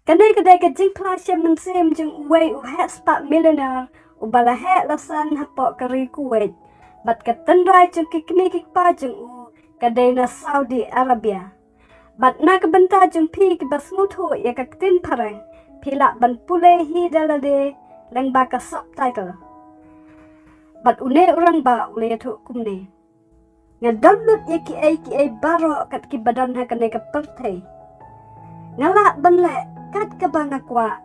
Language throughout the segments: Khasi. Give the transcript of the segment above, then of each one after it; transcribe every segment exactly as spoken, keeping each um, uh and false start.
Kane ka dei ka jingphla shem mynsiem jong uwei u heh spah millionaire uba la heh la san hapoh ka ri Kuwait, bad ka tynrai jong ki kmie ki kpa jong u ka dei na Saudi Arabia. Bad na ka bynta jong phi kiba sngewthuh ïa ka ktien phareng, phi lah ban pule hi da lade lyngba ka subtitle. Bad une u rangbah u la ïathuh kumne: Nga don lut ïa kiei kiei baroh kat kiba don ha kane ka pyrthei. Nga lah ban leh kat kaba nga kwah,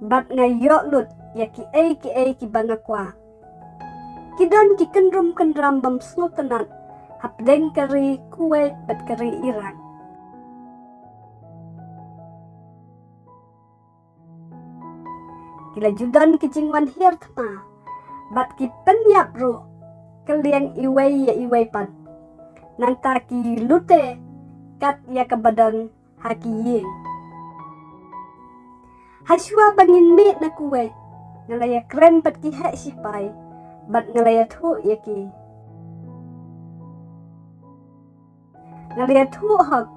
bad nga ïoh lut ïa kiei kiei kiba nga kwah. Ki don ki kynrum kynram bym sngewtynnat hapdeng ka ri Kuwait bad ka ri Iraq. Ki la ju don ki jingwan hiar thma, bad ki pynïap ruh kylliang iwei ïa iwei pat. Nangta ki lute kat ïa kaba don ha ki ïing. Hashwa ba ngin mih na Kuwait, nga la ïakren bad ki heh shipai, bad nga la ïathuh ïa ki. Nga la ïathuh hok,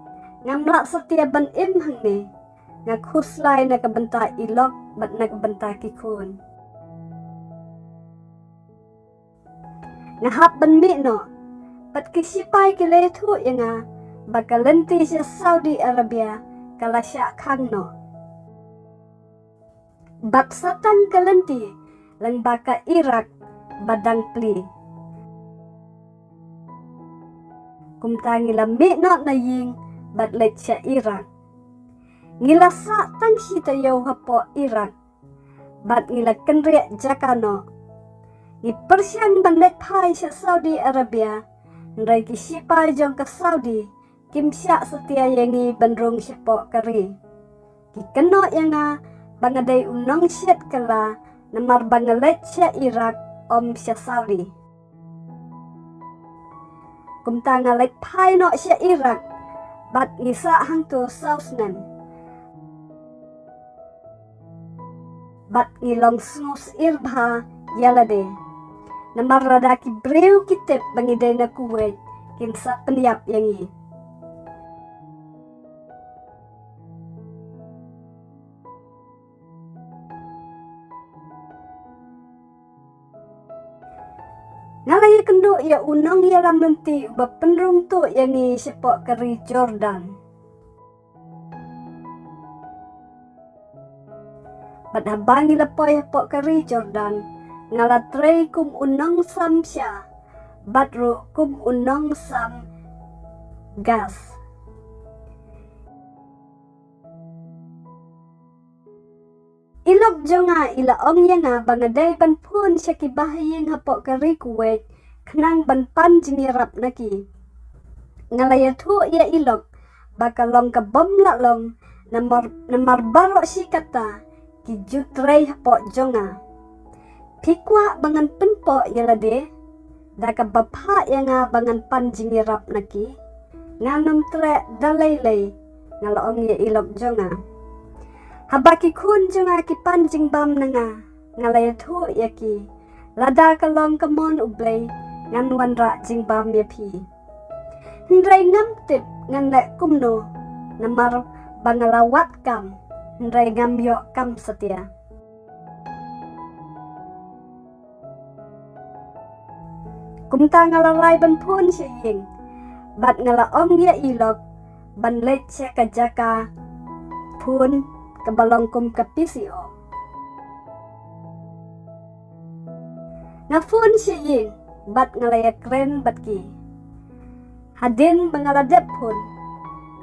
ngam lah satia ban im hangne. Nga khuslai na ka bynta i lok bad na ka bynta ki khun. Nga hap ban mih noh. Bad ki shipai ki la ïathuh ïa nga ba ka lynti sha Saudi Arabia ka la shah khang noh. Bad sa tang ka lynti lyngba ka Iraq ba dang plie. Kumta ngi la mih noh na ïing bad leit sha Iraq. Ngi la sah tang shi taïew hapoh Iraq, bad ngi la kynriah jaka noh. Ngi pyrshang ban leit phai sha Saudi Arabia, hynrei ki shipai jong ka Saudi kim shah satia ïa ngi ban rung shapoh ka ri. Ki kynnoh ïa nga ba nga dei u nongshet kylla namar ba nga leit sha Iraq, ym sha Saudi. Kumta nga leit phai noh sha Iraq, bad ngi sah hangto saw snem. Bad ngi long sngewsyier bha ïa lade. Namar lada ki briew ki tip ba ngi dei na Kuwait, kin sa pynïap ïa ngi. Nga la ïakynduh ïa u nongïalam lynti uba pynrung tuh ïa ngi shapoh ka ri Jordan. Bad haba ngi la poi hapoh ka ri Jordan, nga la trei kum u nongsam sha, bad ruh kum u nongsam gas. I lok jong nga i la ong ïa nga ba nga dei ban phone sha ki bahaïing hapoh ka ri Kuwait, khnang ban pan jingïarap na ki. Nga la ïathuh ïa i lok ba ka long ka bym lah long, namar, namar baroh shi katta ki ju trei hapoh jong nga. Phi kwah ba ngan pynpoh ïa lade da kaba phah ïa nga ba ngan pan jingïarap na ki? Ngan ym treh da lei lei, nga la ong ïa i lok jong nga. Haba ki khun jong nga ki pan jingbam na nga, nga la ïathuh ïa ki, lada ka long ka mon U Blei, ngan wanrah jingbam ïa phi. Hynrei ngam tip ngan leh kumno, namar ba nga la wad kam, hynrei ngam ïoh kam satia. Kumta nga la rai ban phone sha ïing, bad nga la ong ïa i lok ban leit sha ka jaka phone kaba long kum ka P C O. Nga phone sha ïing, bad nga la ïakren bad ki. Hadien ba nga la dep phone,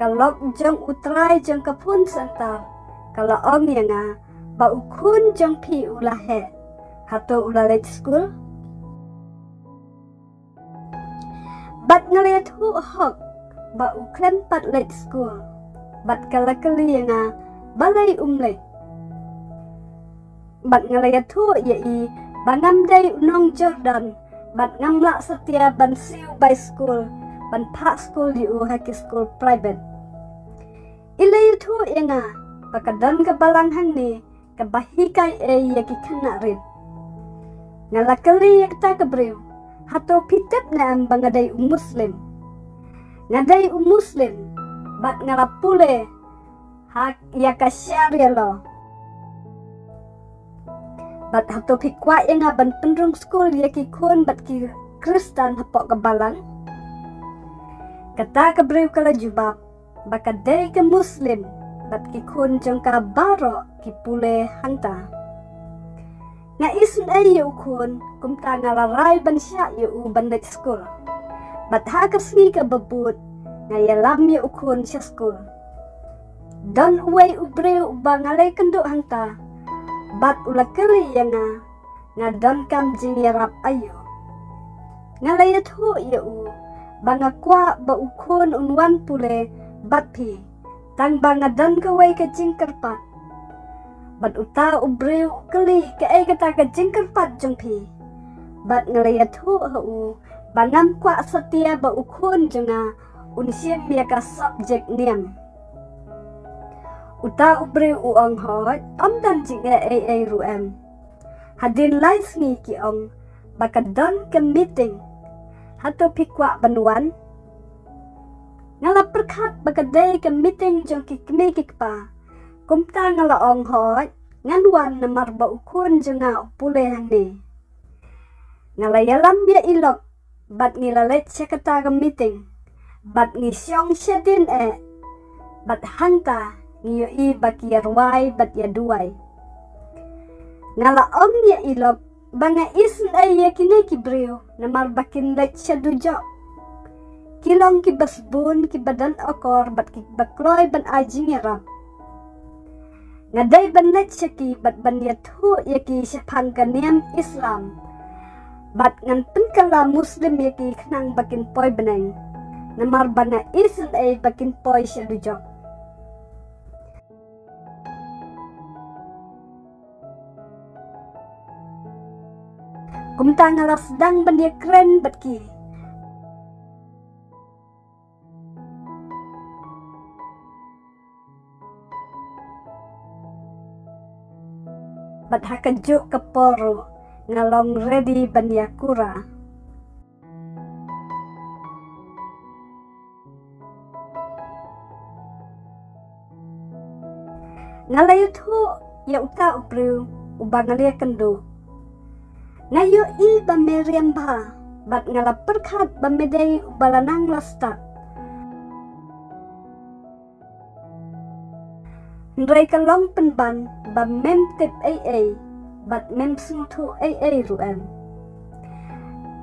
ka lok jong u trai jong ka phone center ka la ong ïa nga ba u khun jong phi u la heh. Hato u la leit skul? Bad nga la ïathuh hok ba u khlem pat leit skul. Bad ka la kylli ïa nga balei um leit. Bad nga la ïathuh ïa i ba ngam dei u nong Jordan, bad ngam lah satia ban siew bai skul, ban phah skul ïa u ha ki skul private. I la ïathuh ïa nga ba ka don ka balang hangne kaba hikai ei ïa ki khynnah rit. Nga la kylli ïa kata ka briew, hato phi tip ne em ba nga dei u Muslim? Nga dei u Muslim, bad nga la pule ha ïa ka Sharia law. Bad hato phi kwah ïa nga ban pynrung skul ïa ki khun bad ki Khristan hapoh ka balang? Kata ka briew ka la jubab ba ka dei ka Muslim bad ki khun jong ka baroh ki pule hangta. Nga isynei ïa u khun, kumta nga la rai ban shah ïa u ban leit skul. Bad ha ka sngi kaba bud nga ïalam ïa u khun sha skul. Don uwei u briew uba nga la ïakynduh hangta bad u la kylli ïa nga, nga donkam jingïarap aïu. Nga la ïathuh ïa u ba nga kwah ba u khun un wan pule bad phi, tang ba nga don kawei ka jingkyrpad. Bad uta u briew u kylli kaei kata ka jingkyrpad jong phi. Bad nga la ïathuh ha u ba ngam kwah satia ba u khun jong nga un shim ïa ka subject niam. Uta u briew u ong, hooid, ym don jingeh ei ei ruh em. Hadien lai sngi ki ong ba ka don ka meeting. Hato phi kwah ban wan? Nga la pyrkhat ba ka dei ka meeting jong ki kmie ki kpa. Kumta nga la ong, hooid, ngan wan namar ba u khun jong nga u pule hangne. Nga la ïalam ïa i lok bad ngi la leit sha kata ka meeting. Bad ngi shong shadien eh. Bad hangta ngi ïohi ba ki ïa rwai bad ïa duwai. Nga la ong ïa i lok ba nga isynei ïa kine ki briew namar ba kin leit sha dujok. Ki long kiba sbun, kiba don akor bad kiba kloi ban ai jingïarap. Nga dei ban leit sha ki bad ban ïathuh ïa ki shaphang ka niam Islam. Bad ngan pynkylla Muslim ïa ki khnang ba kin poi bneng. Namar ba nga isynei ba kin poi sha dujok. Kumta nga la sdang ban ïakren bad ki. Bad ha kajuh ka por ruh nga long ready ban ïa kura. Nga la ïathuh ïa uta u briew uba nga la ïakynduh. Nga ïohi ba me riam bha bad nga la pyrkhat ba me dei uba la nang la stad. Hynrei ka long pynban ba mem tip ei ei bad mem sngewthuh ei ei ruh em.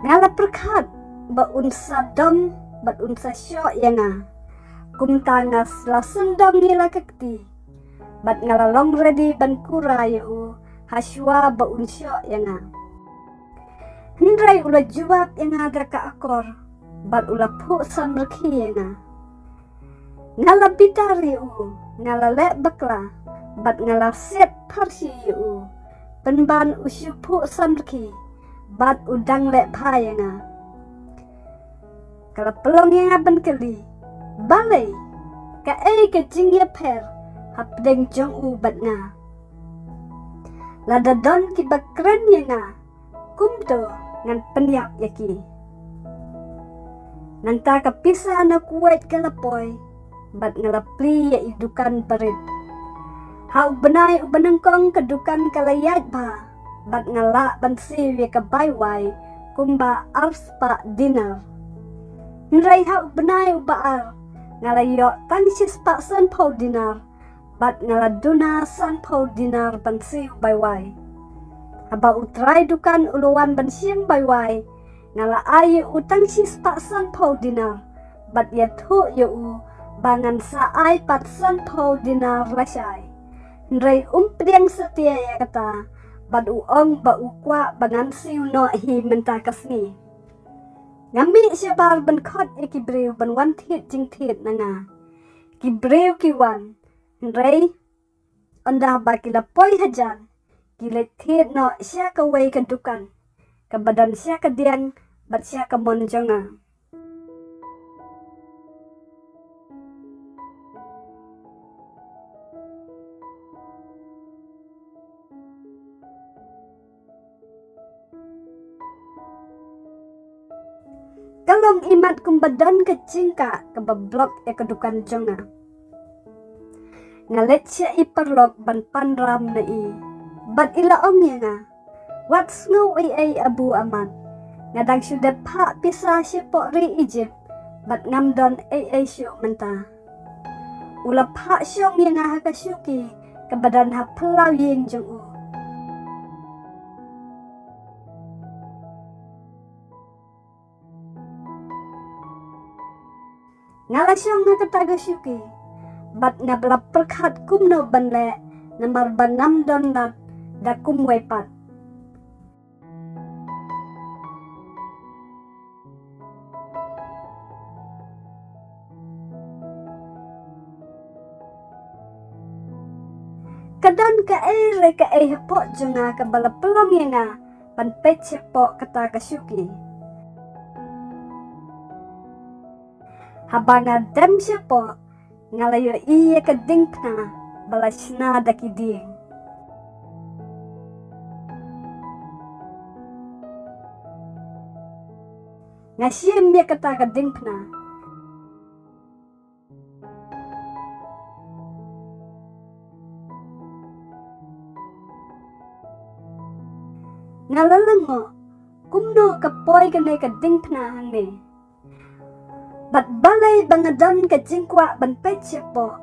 Nga la pyrkhat ba un sa dom bad un sa shoh ïa nga. Kumta nga la sngewdom ïa la ka kti bad nga la long ready ban kura ïa u ha shuwa ba un shoh ïa nga. Hynrei u la jubab ïa nga da ka akor bad u la phuh samrkhie ïa nga. Nga la bitar ïa u, nga la leh bakla bad nga la siat pharshi ïa u. Pynban u shu phuh samrkhie bad u dang leh bha ïa nga. Ka la pynlong ïa nga ban kylli, balei, kaei ka jingïapher hapdeng jong u bad nga? Lada don kiba kren ïa nga kumto ngan pynïap ïa ki. Nangta ka pisa na Kuwait ka la poi bad nga la plie ïa i dukan barit. Ha u bnai uba nyngkong ka dukan ka la ïaid bha bad nga lah ban siew ïa ka bai wai kumba arspah dinar. Hynrei ha u bnai uba ar nga la ïoh tang shispah sanphew dinar bad nga la duna sanphew dinar ban siew bai wai. Haba u trai dukan u la wan ban shim bai wai, nga la ai ïa u tang shispah sanphew dinar bad ïathuh ïa u ba ngan sa ai pat sanphew dinar lashai. Hynrei um pdiang satia ïa kata bad u ong ba u kwah ba ngan siew noh hi mynta ka sngi. Nga mih shabar ban khot ïa ki briew ban wan thied jingthied na nga. Ki briew ki wan, hynrei ynda ba ki la poi hajan ki leit thied noh sha kawei ka dukan kaba don sha ka diang bad sha ka mon jong nga. Ka long imat kumba don ka jingkah kaba block ïa ka dukan jong nga. Nga leit sha i paralok ban pan ram na i. Bad i la ong ïa nga, wat sngew ei ei Abu Amat. Nga dang shu dep phah pisa shapoh ri Egypt, bad ngam don ei ei shuh mynta. U la phah shong ïa nga ha ka shuki kaba don ha phyllaw ïing jong u. Nga la shong ha kata ka shuki bad nga la pyrkhat kumno ban leh, namar ba ngam don lad da kumwei pat. Ka don kaei re kaei hapoh jong nga kaba la pynlong ïa nga ban peit shapoh kata ka shuki. Haba nga dem shapoh, nga la ïohi ïa ka diengphna ba la shna da ki dieng. Nga shim ïa kata ka diengphna. Nga la lyngngoh, kumno ka poi kane ka diengphna hangne. Bad balei ba nga don ka jingkwah ban peit shapoh.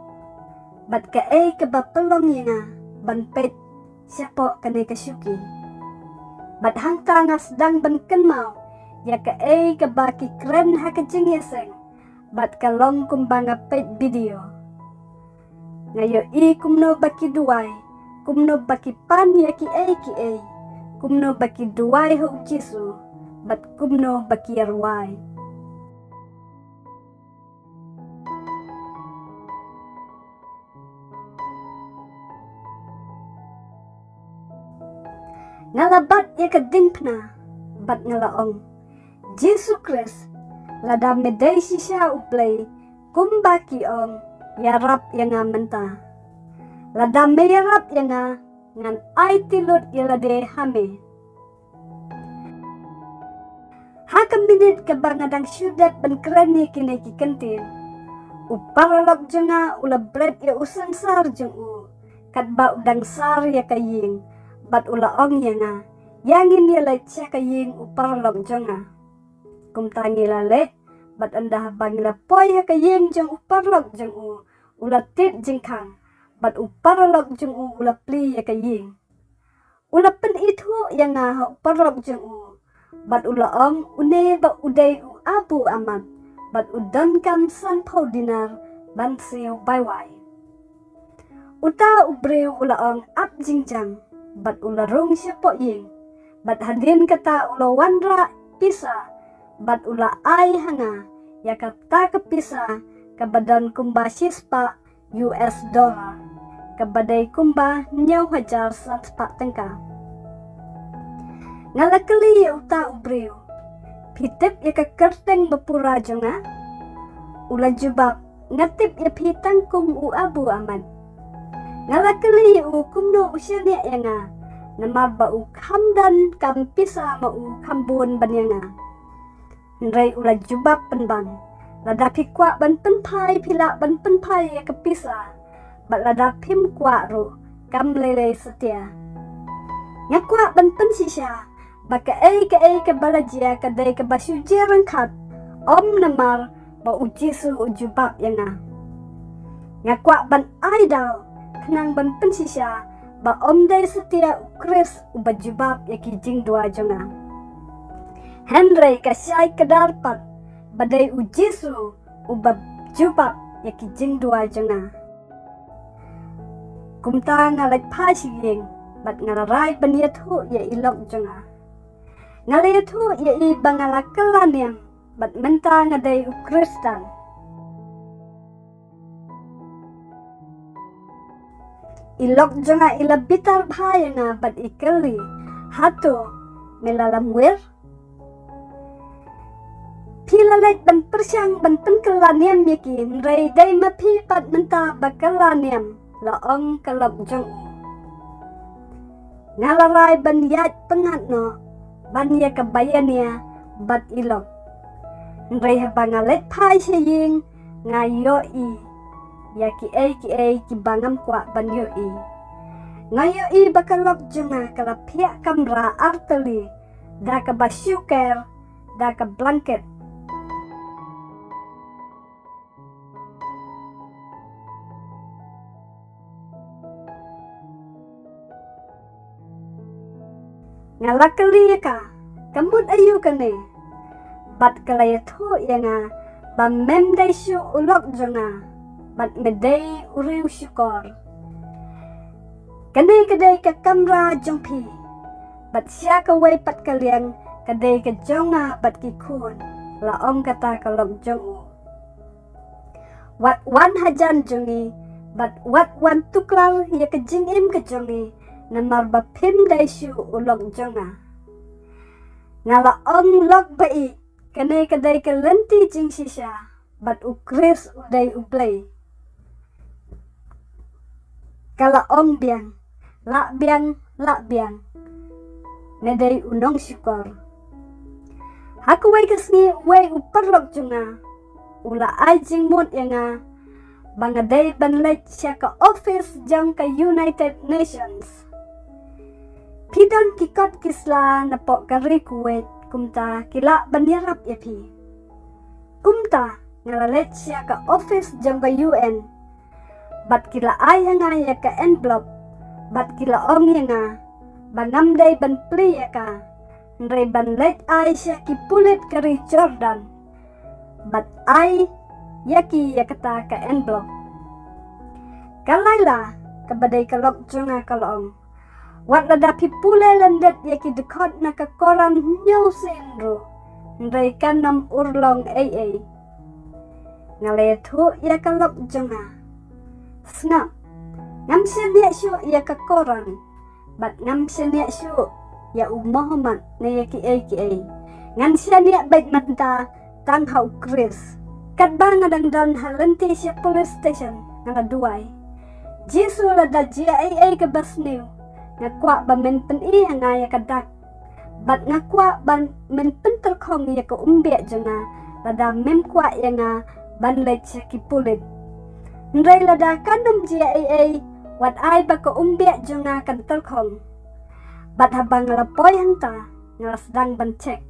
Bad kaei kaba pynlong ïa nga ban peit shapoh kane ka shuki. Bad hangta nga sdang ban kynmaw ïa kaei kaba ki kren ha ka jingïaseng. Bad ka long kumba nga peit video. Nga ïohi kumno ba ki duwai, kumno ba ki pan ïa kiei kiei, kumno ba ki duwai ha u Jisu, bad kumno ba ki ïarwai. Nga la bat ïa ka diengphna, bad nga la ong, Jisu Khrist, lada me dei shisha U Blei, kumba ki ong, ïarap ïa nga mynta. Lada me ïarap ïa nga, ngan aiti lut ïa lade ha me. Ha ka minit kaba nga dang shu dep ban kren ïa kine ki kyntien, u paralok jong nga u la bret ïa u sensar jong u, katba u dang sar ïa ka ïing, bad u la ong ïa nga, ïa ngin ïa leit sha ka ïing u paralok jong nga. Kumta ngi la leit, bad ynda haba ngi la poi ha ka ïing jong u paralok jong u, u la tied jingkhang, bad u paralok jong u u la plie ïa ka ïing. U la pynithuh ïa nga ha u paralok jong u, bad u la ong une ba u dei u Abu Amat, bad u donkam sanphew dinar ban siew baiwai. Uta u briew u la ong ap jingjang, bad u la rung shapoh ïing, bad hadien kata u la wanrah pisa, bad u la ai ha nga ïa kata ka pisa kaba don kumba shispah U S dollar, kaba dei kumba hynñiew hajar san spah tyngka. Nga la kylli ïa uta u briew, phi tip ïa ka kyrteng ba pura jong nga? U la jubab, nga tip ïa phi tang kum u Abu Amat. Nga la kylli ïa u kumno u shaniah ïa nga, namar ba u kham don kam pisa ma u kham bun ban ïa nga. Hynrei u la jubab pynban, lada phi kwah ban pynphai phi lah ban pynphai ïa ka pisa, bad lada phim kwah ruh kam lei lei satia. Nga kwah ban pynshisha ba kaei kaei kaba la jia ka dei kaba shu jia ryngkat, ym namar ba u Jisu u jubab ïa nga. Nga kwah ban ai daw khnang ban pynshisha ba ym dei satia u Khrist uba jubab ïa ki jingduwai jong nga, hynrei ka shai kdar pat ba dei u Jisu uba jubab ïa ki jingduwai jong nga. Kumta nga leit phai sha ïing bad nga la rai ban ïathuh ïa i lok jong nga. Nga la ïathuh ïa i ba nga la kylla niam bad mynta nga dei u Khristan. I lok jong nga i la bitar bha ïa nga bad i kylli, hato me la lamwir? Phi la leit ban pyrshang ban pynkylla niam ïa ki, hynrei dei ma phi pat mynta ba kylla niam, la ong ka lok jong u. Nga la rai ban ïaid pyngngad noh ban ïa ka baiania bad i lok. Hynrei haba nga leit phai sha ïing, nga ïohi ïa kiei kiei kiba ngam kwah ban ïohi. Nga ïohi ba ka lok jong nga ka la phiah kamra artylli da kaba shu ker da ka blanket. Nga la kylli ïa ka, ka mut aïu kane? Bad ka la ïathuh ïa nga ba mem dei shuh u lok jong nga, bad me dei u riewshukor. Kane ka dei ka kamra jong phi, bad sha kawei pat ka liang ka dei ka jong nga bad ki khun, la ong kata ka lok jong u. Wat wan hajan jong ngi, bad wat wan tuklar ïa ka jingim ka jong ngi, namar ba phim dei shuh u lok jong nga. Nga la ong, lok ba-ïeit, kane ka dei ka lynti jingshisha, bad u Khrist u dei u Blei. Ka la ong biang, lah biang, lah biang, me dei u nongshukor. Ha kawei ka sngi uwei u paralok jong nga u la ai jingmut ïa nga ba nga dei ban leit sha ka office jong ka United Nations. Phi don ki kot ki sla napoh ka ri Kuwait, kumta ki lah ban ïarap ïa phi. Kumta nga la leit sha ka office jong ka U N, bad ki la ai ha nga ïa ka envelope, bad ki la ong ïa nga ba ngam dei ban plie ïa ka, hynrei ban leit ai sha ki pulit ka ri Jordan, bad ai ïa ki ïa kata ka envelope. Ka Laila, kaba dei ka lok jong nga, ka la ong, wat lada phi pule lyndet ïa ki dkhot na ka koran hynñiew sien ruh, hynrei kan ym urlong ei ei. Nga la ïathuh ïa ka lok jong nga, sngap, ngam shaniah shuh ïa ka koran, bad ngam shaniah shuh ïa u Mohammed ne ïa kiei kiei. Ngan shaniah beit mynta tang ha u Khrist. Katba nga dang don ha lynti sha police station, nga la duwai, Jisu, lada jia ei ei kaba sniew, nga kwah ba men pyni ha nga ïa ka dak, bad nga kwah ba men pyntyrkhong ïa ka umbiah jong nga lada mem kwah ïa nga ban leit sha ki pulit. Hynrei lada kan ym jia ei ei, wat ai ba ka umbiah jong nga kan tyrkhong. Bad haba nga la poi hangta, nga la sdang ban check.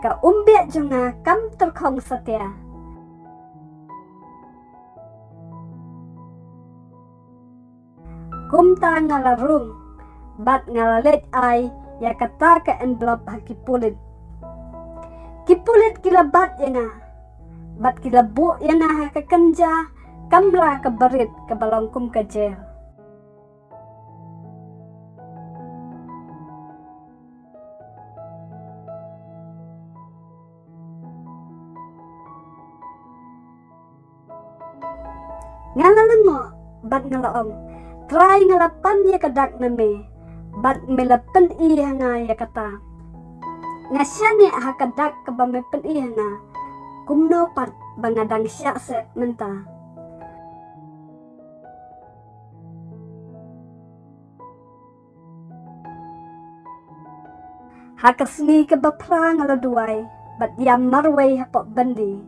Ka umbiah jong nga kam tyrkhong satia. Kumta nga la rung, bad nga la leit ai ïa kata ka envelope ha ki pulit. Ki pulit ki la bat ïa nga, bad ki la buh ïa nga ha ka kynja kamra kaba rit kaba long kum ka jail. Nga la lyngngoh, bad nga la ong, Trai, nga la pan ïa ka dak na me, bad me la pyni ha nga ïa kata. Nga shaniah ha ka dak kaba me pyni ha nga, kumno pat ba nga dang shah set mynta. Ha ka sngi kaba phra nga la duwai, bad ïam marwei hapoh byndi.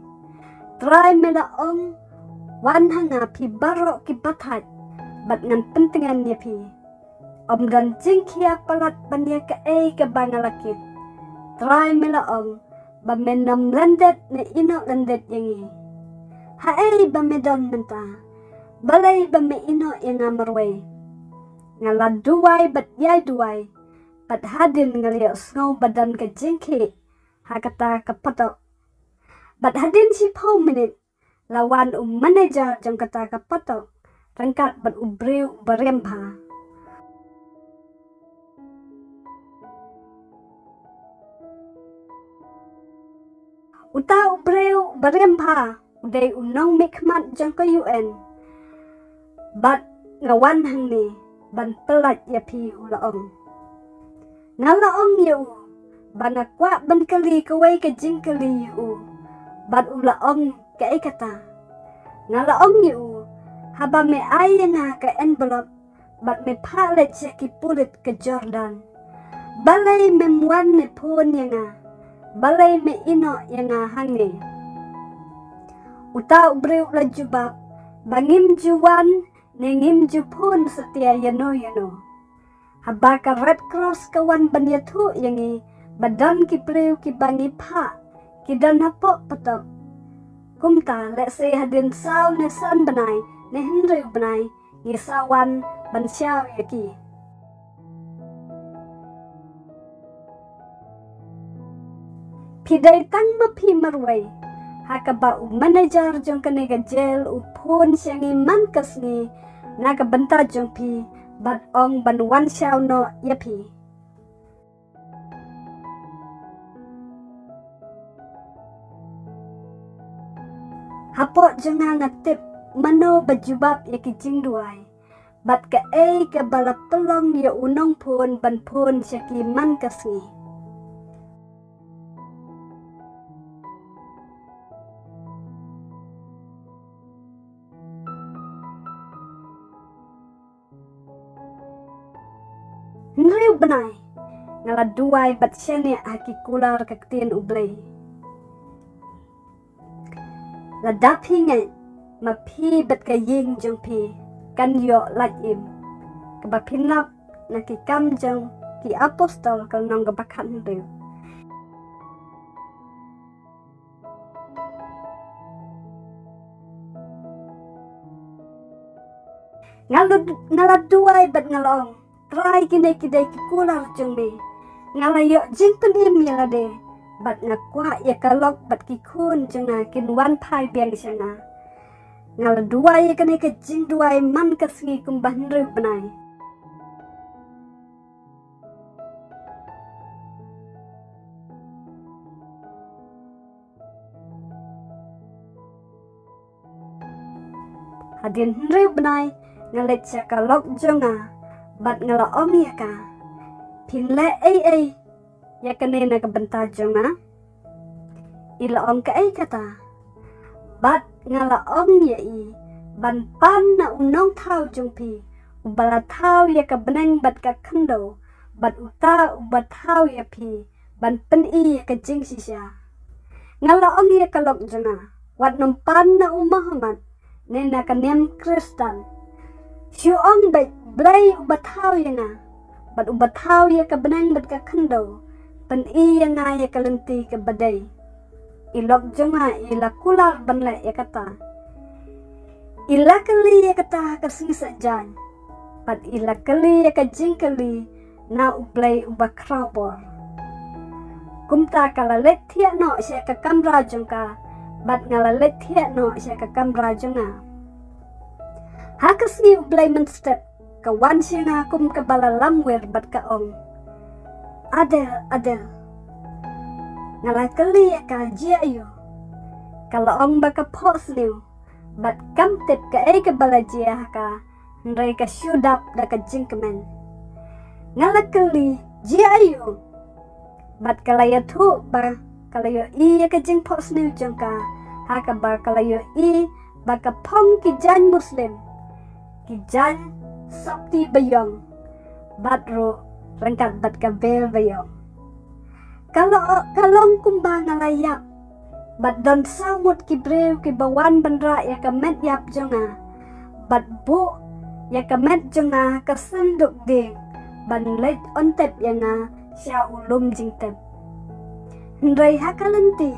Trai, me la ong, wan ha nga phi baroh kiba thait, bad ngan pyntngen ïa phi. Ym don jingkhia palat ban ïa kaei kaba nga la kit. Trai, me la ong ba men ym lyndet ne ïehnoh lyndet ïa ngi. Haei ba me don mynta? Balei ba me ïehnoh ïa nga marwei? Nga la duwai bad ïai duwai, bad hadien nga la ïohsngew ba don ka jingkhih ha kata ka phatok. Bad hadien shiphew minit, la wan u manager jong kata ka phatok ryngkat bad u briew uba riam bha. Uta u briew uba riam bha u dei u nongmihkhmat jong ka U N. Bad nga wan hangne ban pyllait ïa phi, u la ong. Nga la ong ïa u ba nga kwah ban kylli kawei ka jingkylli ïa u. Bad u la ong, kaei kata? Nga la ong ïa u, haba me ai ïa nga ka envelope bad me phah leit sha ki pulit ka Jordan, balei mem wan ne phone ïa nga? Balei me ïehnoh ïa nga hangne? Uta u briew u la jubab, Ba ngim ju wan ne ngim ju phone satia ïano ïano. Haba ka Red Cross ka wan ban ïathuh ïa ngi ba don ki briew kiba ngi phah ki don hapoh patok. Kumta lehse hadien saw ne san bnai ne hynriew bnai ngi sa wan ban shaw ïa ki. Phi dei tang ma phi marwei. Ha kaba u manager jong kane ka jail u phone sha ngi man ka sngi na ka bynta jong phi bad ong ban wan shaw noh ïa phi. Hapoh jong nga nga tip mano ba jubab ïa ki jingduwai. Bad kaei kaba la pynlong ïa u nongphone ban phone sha ki man ka sngi. Hynriew bnai nga la duwai bad shaniah ha ki kular ka ktien U Blei. Lada phi ngeit ma phi bad ka ïing jong phi kan ïoh lait im. Kaba phin lap na Ki Kam jong ki Apostol ka lynnong kaba khathynriew. Nga la, nga la duwai bad nga la ong, Trai, kine ki dei ki kular jong me. Nga la ïoh jingpynim ïa lade bad nga kwah ïa ka lok bad ki khun jong nga kin wan phai biang sha nga. Nga la duwai ïa kane ka jingduwai man ka sngi kumba hynriew bnai. Hadien hynriew bnai nga leit sha ka lok jong nga bad nga la ong ïa ka, phin leh ei ei ïa kane na ka bynta jong nga? I la ong, kaei kata? Bad nga la ong ïa i, ban pan na u nongthaw jong phi uba la thaw ïa ka bneng bad ka khyndew, bad uta uba thaw ïa phi ban pyni ïa ka jingshisha. Nga la ong ïa ka lok jong nga, wat nym pan na u Muhammad ne na ka niam Khristan. Shu ong beit, Blei uba thaw ïa nga bad uba thaw ïa ka bneng bad ka khyndew, pyni ïa nga ïa ka lynti kaba dei. I lok jong nga i la kular ban leh ïa kata. I la kylli ïa kata ha ka sngi Saitjaiñ bad i la kylli ïa ka jingkylli na U Blei uba khraw bor. Kumta ka la leit thiah noh sha ka kamra jong ka bad nga la leit thiah noh sha ka kamra jong nga. Ha ka sngi U Blei mynstep ka wan sha nga kum kaba la lamwir bad ka ong, Adel, Adel. Nga la kylli ïa ka, jia aiu? Ka la ong ba ka phohsniew bad kam tip kaei kaba la jia ha ka, hynrei ka shu dap da ka jingkmen. Nga la kylli, jia aiu? Bad ka la ïathuh ba ka la ïohi ïa ka jingphohsniew jong ka ha kaba ka la ïohi ba ka phong ki jaiñ Muslim, ki jaiñ sopti baïong bad ruh ryngkat bad ka veil baïong. Ka la, ka long kumba nga la ïap bad don saw ngut ki briew kiba wan ban rah ïa ka met ïap jong nga bad buh ïa ka met jong nga ha ka synduk dieng ban leit on tep ïa nga sha u lum jingtep. Hynrei ha ka lynti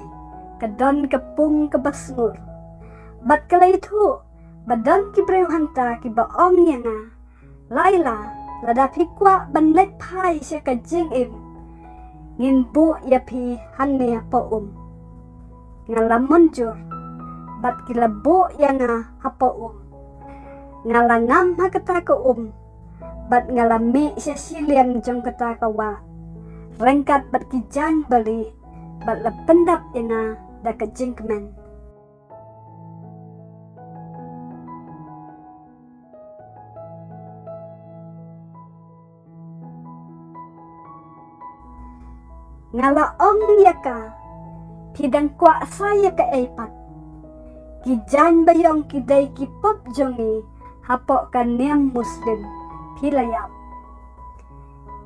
ka don ka pung kaba sngur bad ka la ïathuh ba don ki briew hangta kiba ong ïa nga, Laila, lada phi kwah ban leit phai sha ka jingim, ngin buh ïa phi hangne hapoh um. Nga la mynjur bad ki la buh ïa nga hapoh um. Nga la ngam ha kata ka um bad nga la mih sha shiliang jong kata ka wah ryngkat bad ki jaiñ balieh bad la pyndap ïa nga da ka jingkmen. Nga la ong ïa ka, phi dang kwah sa ïa kaei pat? Ki jaiñ baïong ki dei ki pop jong ngi hapoh ka niam Muslim. Phi la ïap.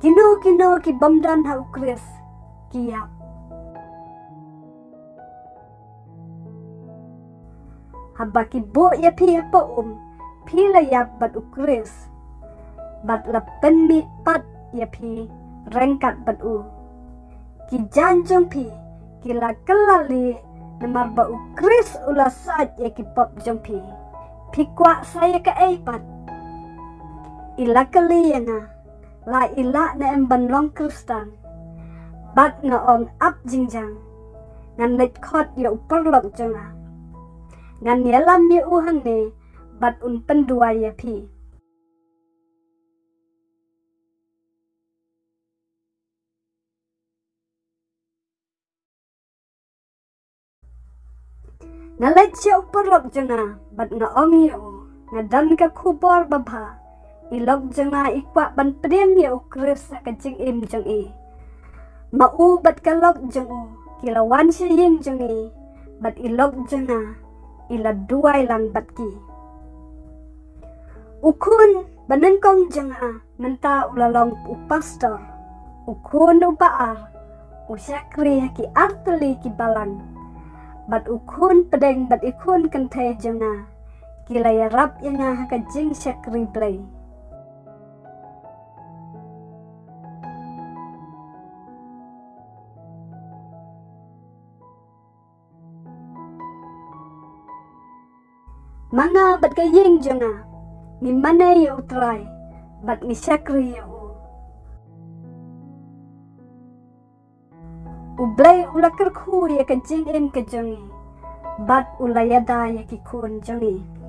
Kino kino ki bym don ha U Khrist ki ïap. haba ki buh ïa phi hapoh um, phi la ïap bad U Khrist, bad la pynmih pat ïa phi ryngkat bad u. Ki jaiñ jong phi ki la kylla lieh, namar ba U Khrist u la sait ïa ki pop jong phi. Phi kwah sa ïa kaei pat? I la kylli ïa nga, la i lah ne em ban long Khristan? Bad nga ong, ap jingjang, ngan leit khot ïa u paralok jong nga. Ngan ïalam ïa u hangne bad un pynduwai ïa phi. Nga leit sha u paralok jong nga bad nga ong ïa u, nga don ka khubor babha. I lok jong nga i kwah ban pdiang ïa U Khrist ha ka jingim jong i. Ma u bad ka lok jong u ki la wan sha ïing jong i, bad i lok jong nga i la duwai lang bad ki. U khun ba nyngkong jong nga mynta u la long u pastor. U khun uba ar u shakri ha ki artylli ki balang. Bad u khun pdeng bad i khun kynthei jong nga ki la ïarap ïa nga ha ka jingshakri Blei. Ma nga bad ka ïing jong nga ngi mane ïa U Trai bad ngi shakri ïa u. U Blei u la kyrkhu ïa ka jingim ka jong ngi bad u la ïada ïa ki khun jong ngi.